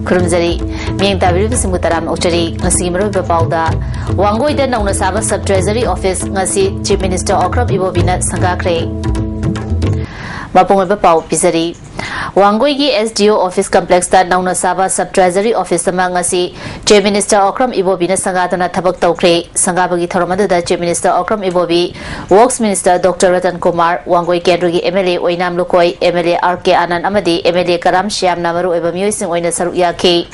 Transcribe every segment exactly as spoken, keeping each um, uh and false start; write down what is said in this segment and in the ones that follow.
ꯈꯨꯔꯨꯝꯖꯔꯤ꯫ ꯃꯤꯠꯌꯦꯡ ꯇꯥꯕꯤꯔꯤꯕꯁꯤꯡꯕꯨ ꯇꯔꯥꯝꯅ ꯑꯣꯛꯆꯔꯤ꯫ ꯉꯁꯤꯒꯤ ꯃꯔꯨꯑꯣꯏꯕ ꯄꯥꯎꯗ, ꯋꯥꯡꯒꯣꯏꯗ ꯅꯧꯅ ꯁꯥꯕ Sub Treasury Office ꯉꯁꯤ Chief Minister ꯑꯣꯀ꯭ꯔꯝ ꯏꯕꯣꯕꯤꯅ ꯁꯪꯒꯥꯈ꯭ꯔꯦ꯫ ꯃꯄꯨꯡ ꯑꯣꯏꯕ ꯄꯥꯎ ꯄꯤꯖꯔꯤ꯫ ꯋꯥꯡꯒꯣꯏꯒꯤ S D O Office Complexꯇ ꯅꯧꯅ ꯁꯥꯕ Sub Treasury Office ꯑꯃ ꯉꯁꯤ Chief Minister ꯑꯣꯀ꯭ꯔꯝ ꯏꯕꯣꯕꯤꯅ ꯁꯪꯒꯥꯗꯨꯅ ꯊꯕꯛ ꯇꯧꯈ꯭ꯔꯦ꯫ ꯁꯪꯒꯥꯕꯒꯤ ꯊꯧꯔꯝ ꯑꯗꯨꯗ Chief Minister ꯑꯣꯀ꯭ꯔꯝ ꯏꯕꯣꯕꯤ, Works Minister Doctor Ratan Kumar, Wangoi ꯀꯦꯟꯗ꯭ꯔꯒꯤ M L A Oinam ꯂꯨꯀꯣꯏ, M L A R K ꯑꯅꯟ ꯑꯃꯗꯤ M L A ꯀꯔꯥꯝ ꯁ꯭ꯌꯥꯝꯅ ꯃꯔꯨꯑꯣꯏꯕ ꯃꯤꯑꯣꯏꯁꯤꯡ ꯑꯣꯏꯅ ꯁꯔꯨꯛ ꯌꯥꯈꯤ꯫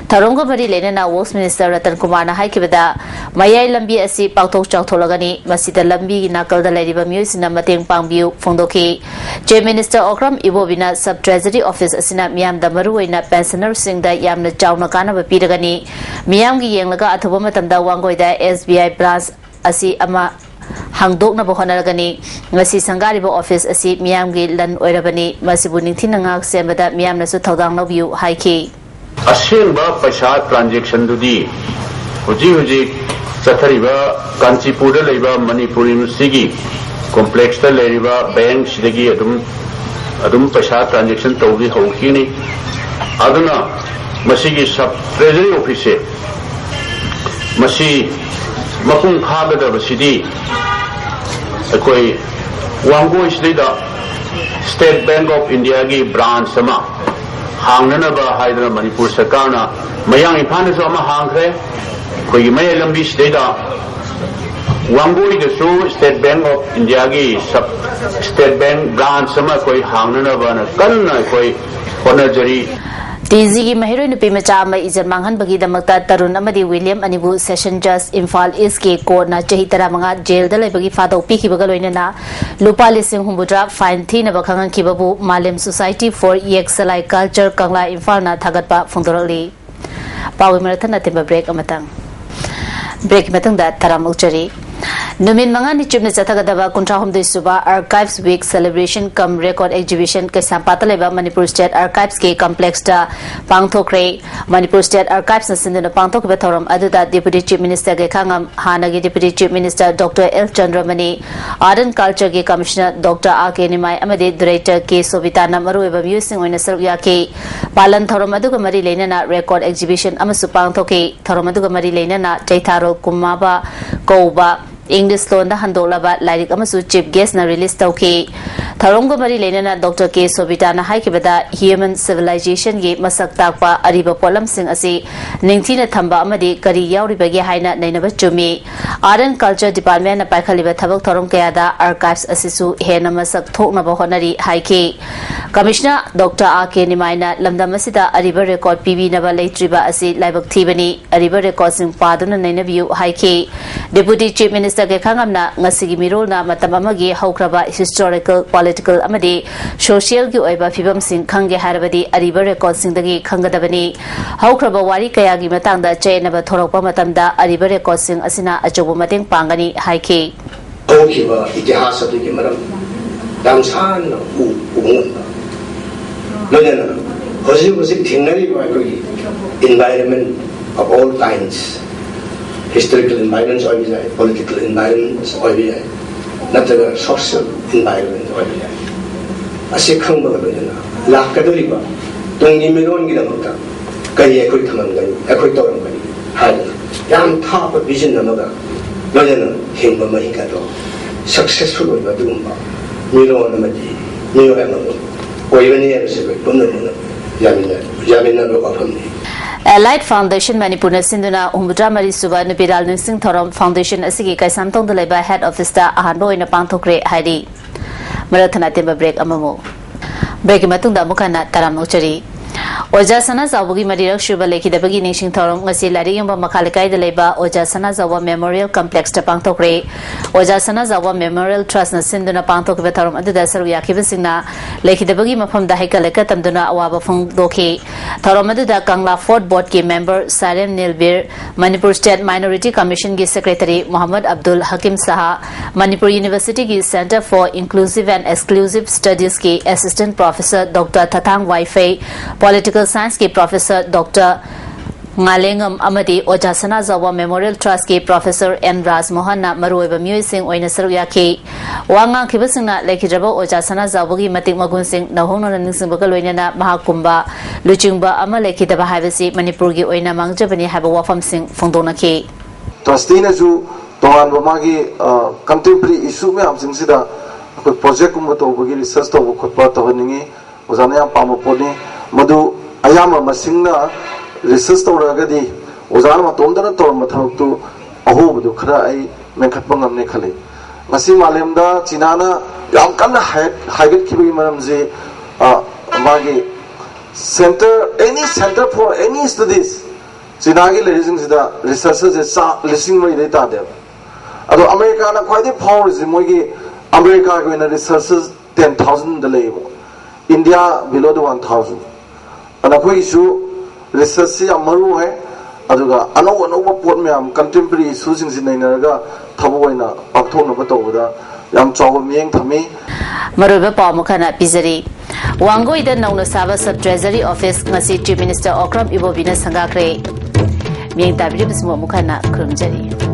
ꯊꯧꯔꯝꯒ ꯃꯔꯤ ꯂꯩꯅꯅ Works Minister ꯔꯇꯟ ꯀꯨꯃꯥꯔꯅ ꯍꯥꯏꯈꯤꯕꯗ, ꯃꯌꯥꯏ ꯂꯝꯕꯤ ꯑꯁꯤ ꯄꯥꯛꯊꯣꯛ ꯆꯥꯎꯊꯣꯛꯂꯒꯅꯤ, ꯃꯁꯤꯗ ꯂꯝꯕꯤꯒꯤ ꯅꯥꯀꯜꯗ ꯂꯩꯔꯤꯕ ꯃꯤꯑꯣꯏꯁꯤꯡꯅ ꯃꯇꯦꯡ ꯄꯥꯡꯕꯤꯌꯨ ꯐꯣꯡꯗꯣꯛꯈꯤ꯫ Chief Minister Okram ꯏꯕꯣꯕꯤꯅ Sub Treasury Office ꯑꯁꯤꯅ ꯃꯤꯌꯥꯝꯗ, ꯃꯔꯨꯑꯣꯏꯅ pensionerꯁꯤꯡꯗ ꯌꯥꯝꯅ ꯆꯥꯎꯅ ꯀꯥꯟꯅꯕ ꯄꯤꯔꯒꯅꯤ꯫ ꯃꯤꯌꯥꯝꯒꯤ ꯌꯦꯡꯂꯒ ꯑꯊꯨꯕ ꯃꯇꯝꯗ ꯋꯥꯡꯒꯣꯏꯗ S B I branch ꯑꯁꯤ ꯑꯃ ꯍꯥꯡꯗꯣꯛꯅꯕ ꯍꯣꯠꯅꯔꯒꯅꯤ꯫ ꯉꯁꯤ ꯁꯪꯒꯥꯔꯤꯕ office ꯑꯁꯤ ꯃꯤꯌꯥꯝꯒꯤ ꯂꯟ ꯑꯣꯏꯔꯕꯅꯤ, ꯃꯁꯤꯕꯨ ꯅꯤꯡꯊꯤꯅ ꯉꯥꯛ ꯁꯦꯟꯕꯗ ꯃꯤꯌꯥꯝꯅꯁꯨ ꯊꯧꯗꯥꯡ ꯂꯧꯕꯤꯌꯨ ꯍꯥꯏꯈꯤ꯫ ꯑꯁꯦꯡꯕ ꯄꯩꯁꯥ transactionꯗꯨꯗꯤ ꯍꯧꯖꯤꯛ ꯍꯧꯖꯤꯛ ꯆꯠꯊꯔꯤꯕ ꯀꯥꯟꯆꯤꯄꯨꯔꯗ ꯂꯩꯕ ꯃꯅꯤꯄꯨꯔ Universityꯒꯤ complexꯇ ꯂꯩꯔꯤꯕ bankꯁꯤꯗꯒꯤ ꯑꯗꯨꯝ, ꯑꯗꯨꯝ ꯄꯩꯁꯥ transaction ꯇꯧꯕꯗꯤ ꯍꯧꯈꯤꯅꯤ꯫ ꯑꯗꯨꯅ ꯃꯁꯤꯒꯤ Sub Treasury Officeꯁꯦ, ꯃꯁꯤ ꯃꯄꯨꯡ ꯐꯥꯒꯗꯕꯁꯤꯗꯤ ꯑꯩꯈꯣꯏ ꯋꯥꯡꯒꯣꯏꯁꯤꯗꯩꯗ State Bank of Indiaꯒꯤ branch ꯑꯃ ꯍꯥꯡꯅꯅꯕ ꯍꯥꯏꯗꯅ ꯃꯅꯤꯄꯨꯔ ꯁꯔꯀꯥꯔꯅ, ꯃꯌꯥꯡ ꯏꯝꯐꯥꯜꯗꯁꯨ ꯑꯃ ꯍꯥꯡꯈ꯭ꯔꯦ, ꯑꯩꯈꯣꯏꯒꯤ ꯃꯌꯥꯏ ꯂꯝꯕꯤꯁꯤꯗꯩꯗ ꯋꯥꯡꯒꯣꯏꯗꯁꯨ State Bank of Indiaꯒꯤ sub, State Bank branch ꯑꯃ ꯑꯩꯈꯣꯏ ꯍꯥꯡꯅꯅꯕꯅ ꯀꯟꯅ ꯑꯩꯈꯣꯏ ꯍꯣꯠꯅꯖꯔꯤ꯫ ꯇꯤꯖꯤꯒꯤ ꯃꯍꯩꯔꯣꯏ ꯅꯨꯄꯤ ꯃꯆꯥ ꯑꯃ ꯏꯖꯠ ꯃꯥꯡꯍꯟꯕꯒꯤꯗꯃꯛꯇ ꯇꯔꯨꯟ ꯑꯃꯗꯤ ꯋꯤꯂꯤꯌꯝ ꯑꯅꯤꯕꯨ Session Judge ꯏꯝꯐꯥꯜ Eastꯀꯤ courtꯅ ꯆꯍꯤ ꯇꯔꯥꯃꯉꯥ jailꯗ ꯂꯩꯕꯒꯤ ꯐꯥꯗꯧ ꯄꯤꯈꯤꯕꯒ ꯂꯣꯏꯅꯅ ꯂꯨꯄꯥ ꯂꯤꯁꯤꯡ ꯍꯨꯝꯐꯨꯇꯔꯥ fine ꯊꯤꯅꯕ ꯈꯪꯍꯟꯈꯤꯕꯕꯨ ꯃꯥꯂꯦꯝ Society for ꯌꯦꯛꯁꯂꯥꯏ Culture ꯀꯪꯂꯥ ꯏꯝꯐꯥꯜꯅ ꯊꯥꯒꯠꯄ ꯐꯣꯡꯗꯣꯔꯛꯂꯤ꯫ ꯄꯥꯎꯒꯤ ꯃꯔꯛ ꯊꯠꯅ ꯇꯤꯟꯕ break ꯑꯃꯇꯪ꯫ Breakꯀꯤ ꯃꯇꯨꯡꯗ ꯇꯔꯥꯝ ꯑꯣꯛꯆꯔꯤ꯫ ꯅꯨꯃꯤꯠ ꯃꯉꯥꯅꯤ ꯆꯨꯞꯅ ꯆꯠꯊꯒꯗꯕ ꯀꯨꯟꯊ꯭ꯔꯥ ꯍꯨꯝꯗꯣꯏ ꯁꯨꯕ Archives Week Celebration cum Record Exhibition ꯀꯩꯁꯥꯝꯄꯥꯠꯇ ꯂꯩꯕ ꯃꯅꯤꯄꯨꯔ State Archives ꯀꯤ complex ꯇ ꯄꯥꯡꯊꯣꯛꯈ꯭ꯔꯦ꯫ ꯃꯅꯤꯄꯨꯔ State Archives ꯅ ꯁꯤꯟꯗꯨꯅ ꯄꯥꯡꯊꯣꯛꯈꯤꯕ ꯊꯧꯔꯝ ꯑꯗꯨꯗ Deputy Chief Minister ꯒꯩꯈꯥꯉꯝ, ꯍꯥꯟꯅꯒꯤ Deputy Chief Minister Doctor L ꯆꯟꯗ꯭ꯔꯃꯅꯤ, Art and Culture ꯒꯤ Commissioner Doctor R ꯀꯦ ꯅꯤꯃꯥꯏ ꯑꯃꯗꯤ Director ꯀꯦ ꯁꯣꯕꯤꯇꯥꯅ ꯃꯔꯨꯑꯣꯏꯕ ꯃꯤꯑꯣꯏꯁꯤꯡ ꯑꯣꯏꯅ ꯁꯔꯨꯛ ꯌꯥꯈꯤ꯫ ꯄꯥꯂꯟ ꯊꯧꯔꯝ ꯑꯗꯨꯒ ꯃꯔꯤ ꯂꯩꯅꯅ record exhibition ꯑꯃꯁꯨ ꯄꯥꯡꯊꯣꯛꯈꯤ꯫ ꯊꯧꯔꯝ ꯑꯗꯨꯒ ꯃꯔꯤ ꯂꯩꯅꯅ ꯆꯩꯊꯥꯔꯣꯜ ꯀꯨꯝꯃꯥꯕ ꯀꯧꯕ English ꯂꯣꯟꯗ ꯍꯟꯗꯣꯛꯂꯕ ꯂꯥꯏꯔꯤꯛ ꯑꯃꯁꯨ Chief Guest ꯅ release ꯇꯧꯈꯤ꯫ ꯊꯧꯔꯝꯒ ꯃꯔꯤ ꯂꯩꯅꯅ Doctor ꯀꯦ ꯁꯣꯕꯤꯇꯥꯅ ꯍꯥꯏꯈꯤꯕꯗ, human civilization ꯒꯤ ꯃꯁꯛ ꯇꯥꯛꯄ ꯑꯔꯤꯕ ꯄꯣꯠꯂꯝꯁꯤꯡ ꯑꯁꯤ ꯅꯤꯡꯊꯤꯅ ꯊꯝꯕ ꯑꯃꯗꯤ ꯀꯔꯤ ꯌꯥꯎꯔꯤꯕꯒꯦ ꯍꯥꯏꯅ ꯅꯩꯅꯕ ꯆꯨꯝꯃꯤ꯫ Art and Culture Department ꯅ ꯄꯥꯏꯈꯠꯂꯤꯕ ꯊꯕꯛ ꯊꯧꯔꯝ ꯀꯌꯥꯗ archives ꯑꯁꯤꯁꯨ ꯍꯦꯟꯅ ꯃꯁꯛ ꯊꯣꯛꯅꯕ ꯍꯣꯠꯅꯔꯤ ꯍꯥꯏꯈꯤ꯫ Commissioner Doctor R ꯀꯦ ꯅꯤꯃꯥꯏꯅ ꯂꯝꯗꯝ ꯑꯁꯤꯗ ꯑꯔꯤꯕ record ꯄꯤꯕꯤꯅꯕ ꯂꯩꯇ꯭ꯔꯤꯕ ꯑꯁꯤ ꯂꯥꯏꯕꯛ ꯊꯤꯕꯅꯤ꯫ ꯑꯔꯤꯕ record ꯁꯤꯡ ꯄꯥꯗꯨꯅ ꯅꯩꯅꯕꯤꯌꯨ ꯍꯥꯏꯈꯤ꯫ Deputy Chief Minister ꯒꯩꯈꯥꯉꯝꯅ ꯉꯁꯤꯒꯤ ꯃꯤꯔꯣꯜꯅ ꯃꯇꯝ ꯑꯃꯒꯤ ꯍꯧꯈ꯭ꯔꯕ historical, political ꯑꯃꯗꯤ social ꯒꯤ ꯑꯣꯏꯕ ꯐꯤꯕꯝꯁꯤꯡ ꯈꯪꯒꯦ ꯍꯥꯏꯔꯕꯗꯤ ꯑꯔꯤꯕ record ꯁꯤꯡꯗꯒꯤ ꯈꯪꯒꯗꯕꯅꯤ꯫ ꯍꯧꯈ꯭ꯔꯕ ꯋꯥꯔꯤ ꯀꯌꯥꯒꯤ ꯃꯇꯥꯡꯗ ꯆꯌꯦꯠꯅꯕ ꯊꯣꯔꯛꯄ ꯃꯇꯝꯗ ꯑꯔꯤꯕ record ꯁꯤꯡ ꯑꯁꯤꯅ ꯑꯆꯧꯕ ꯃꯇꯦꯡ ꯄꯥꯡꯒꯅꯤ ꯍꯥꯏꯈꯤ꯫ ꯍꯧꯈꯤꯕ ꯏꯇꯤꯍꯥꯁ ꯑꯗꯨꯒꯤ ꯃꯔꯝ ꯌꯥꯝ ꯁꯥꯟꯅ ꯎ ꯎꯕ ꯉꯝꯕ, ꯂꯣꯏꯅꯅ ꯍꯧꯖꯤꯛ ꯍꯧꯖꯤꯛ ꯊꯦꯡꯅꯔꯤꯕ ꯑꯩꯈꯣꯏꯒꯤ environment of all kinds, historical environments ꯑꯣꯏꯕ ꯌꯥꯏ, political environments ꯑꯣꯏꯕ ꯌꯥꯏ, ꯅꯠꯇ꯭ꯔꯒ social environment ꯑꯣꯏꯕ ꯌꯥꯏ꯫ ꯑꯁꯤ ꯈꯪꯕꯒ ꯂꯣꯏꯅꯅ ꯂꯥꯛꯀꯗꯧꯔꯤꯕ ꯇꯨꯡꯒꯤ ꯃꯤꯔꯣꯟꯒꯤꯗꯃꯛꯇ ꯀꯔꯤ ꯑꯩꯈꯣꯏ ꯊꯝꯂꯝꯒꯅꯤ, ꯑꯩꯈꯣꯏ ꯇꯧꯔꯝꯒꯅꯤ ꯍꯥꯏꯗꯅ ꯌꯥꯝ ꯊꯥꯞꯄ vision ꯑꯃꯒ ꯂꯣꯏꯅꯅ ꯍꯤꯡꯕ ꯃꯍꯤꯛ ꯑꯗꯣ successful ꯑꯣꯏꯕ ꯑꯗꯨꯒꯨꯝꯕ ꯃꯤꯔꯣꯟ ꯑꯃꯗꯤ ꯃꯤꯑꯣꯏ ꯑꯃꯃꯝ ꯑꯣꯏꯕꯅꯤ ꯍꯥꯏꯕꯁꯤ ꯑꯩꯈꯣꯏ ꯄꯨꯝꯅꯃꯛꯅ ꯌꯥꯃꯤꯟꯅ-, ꯌꯥꯃꯤꯟꯅꯕ ꯋꯥꯐꯝꯅꯤ꯫ Allied Foundation ꯃꯅꯤꯄꯨꯔꯅ ꯁꯤꯟꯗꯨꯅ ꯍꯨꯝꯐꯨꯇꯔꯥ ꯃꯔꯤ ꯁꯨꯕ ꯅꯨꯄꯤꯔꯥꯜ ꯅꯤꯡꯁꯤꯡ ꯊꯧꯔꯝ foundation ꯑꯁꯤꯒꯤ ꯀꯩꯁꯥꯝꯊꯣꯡꯗ ꯂꯩꯕ head office ꯇ ꯑꯍꯥꯟꯕ ꯑꯣꯏꯅ ꯄꯥꯡꯊꯣꯛꯈ꯭ꯔꯦ ꯍꯥꯏꯔꯤ꯫ ꯃꯔꯛ ꯊꯠꯅ ꯑꯇꯦꯟꯕ break ꯑꯃꯃꯨꯛ꯫ Break ꯀꯤ ꯃꯇꯨꯡꯗ ꯑꯃꯨꯛ ꯍꯟꯅ ꯇꯔꯥꯝꯅ ꯑꯣꯛꯆꯔꯤ꯫ ꯑꯣꯖꯥ ꯁꯅꯥꯖꯥꯎꯕꯒꯤ ꯃꯔꯤꯔꯛ ꯁꯨꯕ ꯂꯩꯈꯤꯗꯕꯒꯤ ꯅꯤꯡꯁꯤꯡ ꯊꯧꯔꯝ ꯉꯁꯤ ꯂꯥꯏꯔꯤꯛ ꯌꯣꯟꯕ ꯃꯈꯥ ꯂꯩꯀꯥꯏꯗ ꯂꯩꯕ ꯑꯣꯖꯥ ꯁꯅꯥꯖꯥꯎꯕ ꯃꯦꯃꯣꯔꯤꯌꯦꯜ ꯀꯝꯄ꯭ꯂꯦꯛꯁꯇ ꯄꯥꯡꯊꯣꯛꯈ꯭ꯔꯦ꯫ ꯑꯣꯖꯥ ꯁꯅꯥꯖꯥꯎꯕ ꯃꯦꯃꯣꯔꯤꯌꯦꯜ ꯇ꯭ꯔꯁꯅ ꯁꯤꯟꯗꯨꯅ ꯄꯥꯡꯊꯣꯛꯈꯤꯕ ꯊꯧꯔꯝ ꯑꯗꯨꯗ ꯁꯔꯨꯛ ꯌꯥꯈꯤꯕꯁꯤꯡꯅ ꯂꯩꯈꯤꯗꯕꯒꯤ ꯃꯐꯝꯗ ꯍꯩꯀꯠ ꯂꯩꯀꯠ ꯇꯝꯗꯨꯅ ꯑꯋꯥꯕ ꯐꯣꯡꯗꯣꯛꯈꯤ꯫ ꯊꯧꯔꯝ ꯑꯗꯨꯗ ꯀꯪꯂꯥ ꯐꯣꯔꯠ ꯕꯣꯔꯗꯀꯤ member Sairem Nilbir, Manipur state minority ꯀꯃꯤꯁꯟꯒꯤ ꯁꯦꯀ꯭ꯔꯦꯇꯔꯤ ꯃꯣꯍꯝꯃꯗ ꯑꯕꯗꯨꯜ ꯍꯀꯤꯝ ꯁꯍꯥ, ꯃꯅꯤꯄꯨꯔ ꯌꯨꯅꯤꯚꯔꯁꯤꯇꯤꯒꯤ centre for inclusive and exclusive ꯁ꯭ꯇꯗꯤꯁꯀꯤ assistant professor doctor Thathang Waiphei, political ꯁꯥꯏꯟꯁꯀꯤ ꯄ꯭ꯔꯣꯐꯦꯁꯔ ꯗꯣꯛꯇꯔ ꯉꯥꯂꯦꯉꯝ ꯑꯃꯗꯤ ꯑꯣꯖꯥ ꯁꯅꯥꯖꯥꯎꯕ ꯃꯦꯃꯣꯔꯤꯌꯦꯜ ꯇ꯭ꯔꯁꯀꯤ ꯄ꯭ꯔꯣꯐꯦꯁꯔ ꯑꯦꯟ ꯔꯥꯖꯃꯣꯍꯟꯅ ꯃꯔꯨꯑꯣꯏꯕ ꯃꯤꯑꯣꯏꯁꯤꯡ ꯑꯣꯏꯅ ꯁꯔꯨꯛ ꯌꯥꯈꯤ꯫ ꯋꯥ ꯉꯥꯡꯈꯤꯕꯁꯤꯡꯅ ꯂꯩꯈꯤꯗ꯭ꯔꯕ ꯑꯣꯖꯥ ꯁꯅꯥꯖꯥꯎꯕꯒꯤ ꯃꯇꯤꯛ ꯃꯒꯨꯟꯁꯤꯡ ꯅꯧꯍꯧꯅꯅ ꯅꯤꯡꯁꯤꯡꯕꯒ ꯂꯣꯏꯅꯅ ꯃꯍꯥꯛꯀꯨꯝꯕ ꯂꯨꯆꯤꯡꯕ ꯑꯃ ꯂꯩꯈꯤꯗꯕ ꯍꯥꯏꯕꯁꯤ ꯃꯅꯤꯄꯨꯔꯒꯤ ꯑꯣꯏꯅ ꯃꯥꯡꯖꯕꯅꯤ ꯍꯥꯏꯕ ꯋꯥꯐꯝꯁꯤꯡ ꯐꯣꯡꯗꯣꯛꯅꯈꯤ꯫ ꯇ꯭ꯔꯁꯇꯤꯅꯁꯨ ꯇꯣꯉꯥꯟꯕ ꯃꯥꯒꯤ ꯀꯟꯇꯦꯝꯄꯔꯔꯤ ꯏꯁꯨ ꯃꯌꯥꯝꯁꯤꯡꯁꯤꯗ ꯑꯩꯈꯣꯏ ꯄ꯭ꯔꯣꯖꯦꯛꯀꯨꯝꯕ ꯇꯧꯕꯒꯤ ꯔꯤꯁꯔꯁ ꯇꯧꯕ ꯈꯣꯠꯄ ꯇꯧꯍꯟꯅꯤꯡꯉꯤ꯫ ꯑꯣꯖꯥꯅ ꯌꯥꯝ ꯄꯥꯝꯕ ꯄꯣꯠꯅꯤ꯫ ꯃꯗꯨ ꯑꯌꯥꯝꯕ ꯃꯁꯤꯡꯅ ꯔꯤꯁꯔꯁ ꯇꯧꯔꯛꯑꯒꯗꯤ ꯑꯣꯖꯥꯅ ꯃꯇꯣꯝꯇꯅ ꯇꯧꯔꯝꯕ ꯊꯕꯛꯇꯨ ꯑꯍꯣꯕꯗꯨ ꯈꯔ ꯑꯩ ꯃꯦꯟꯈꯠꯄ ꯉꯝꯅꯤ ꯈꯜꯂꯤ꯫ ꯉꯁꯤ ꯃꯥꯂꯦꯝꯗ ꯆꯤꯅꯥꯅ ꯌꯥꯝ ꯀꯟꯅ ꯍꯥꯏ-, ꯍꯥꯏꯒꯠꯈꯤꯕꯒꯤ ꯃꯔꯝꯁꯤ, ꯑ, ꯃꯥꯒꯤ center, any center for any studies, ꯆꯤꯅꯥꯒꯤ ꯂꯩꯔꯤꯁꯤꯡꯁꯤꯗ ꯔꯤꯁꯔꯁꯁꯦ ꯆꯥ ꯂꯤꯁꯤꯡ ꯃꯔꯤꯗꯩ ꯇꯥꯗꯦꯕ꯫ ꯑꯗꯣ ꯑꯃꯦꯔꯤꯀꯥꯅ ꯈ꯭ꯋꯥꯏꯗꯒꯤ ꯐꯥꯎꯔꯤꯁꯤ ꯃꯣꯏꯒꯤ ꯑꯃꯦꯔꯤꯀꯥꯒꯤ ꯑꯣꯏꯅ ꯔꯤꯁꯔꯁꯁꯦ ten thousand ꯗ ꯂꯩꯌꯦꯕ, India below the one thousand꯫ ꯑꯗꯨꯅ ꯑꯩꯈꯣꯏꯒꯤꯁꯨ ꯔꯤꯁꯔꯁꯁꯤ ꯌꯥꯝ ꯃꯔꯨ ꯑꯣꯏ꯫ ꯑꯗꯨꯒ ꯑꯅꯧ ꯑꯅꯧꯕ ꯄꯣꯠ ꯃꯌꯥꯝ, ꯀꯟꯇꯦꯝꯄꯔꯔꯤ ꯏꯁꯨꯁꯤꯡꯁꯤ ꯅꯩꯅꯔꯒ ꯊꯕꯛ ꯑꯣꯏꯅ ꯄꯥꯡꯊꯣꯛꯅꯕ ꯇꯧꯕꯗ ꯌꯥꯝ ꯆꯥꯎꯕ ꯃꯤꯠꯌꯦꯡ ꯊꯝꯃꯤ꯫ ꯃꯔꯨꯑꯣꯏꯕ ꯄꯥꯎ ꯑꯃꯨꯛ ꯍꯟꯅ ꯄꯤꯖꯔꯤ꯫ ꯋꯥꯡꯒꯣꯏꯗ ꯅꯧꯅ ꯁꯥꯕ ꯁꯕ ꯇ꯭ꯔꯦꯖꯔꯤ ꯑꯣꯐꯤꯁ ꯉꯁꯤ ꯆꯤꯐ ꯃꯤꯅꯤꯁꯇꯔ ꯑꯣꯀ꯭ꯔꯝ ꯏꯕꯣꯕꯤꯅ ꯁꯪꯒꯥꯈ꯭ꯔꯦ꯫ ꯃꯤꯠꯌꯦꯡ ꯇꯥꯕꯤꯔꯤꯕꯁꯤꯡꯕꯨ ꯑꯃꯨꯛ ꯍꯟꯅ ꯈꯨꯔꯨꯝꯖꯔꯤ꯫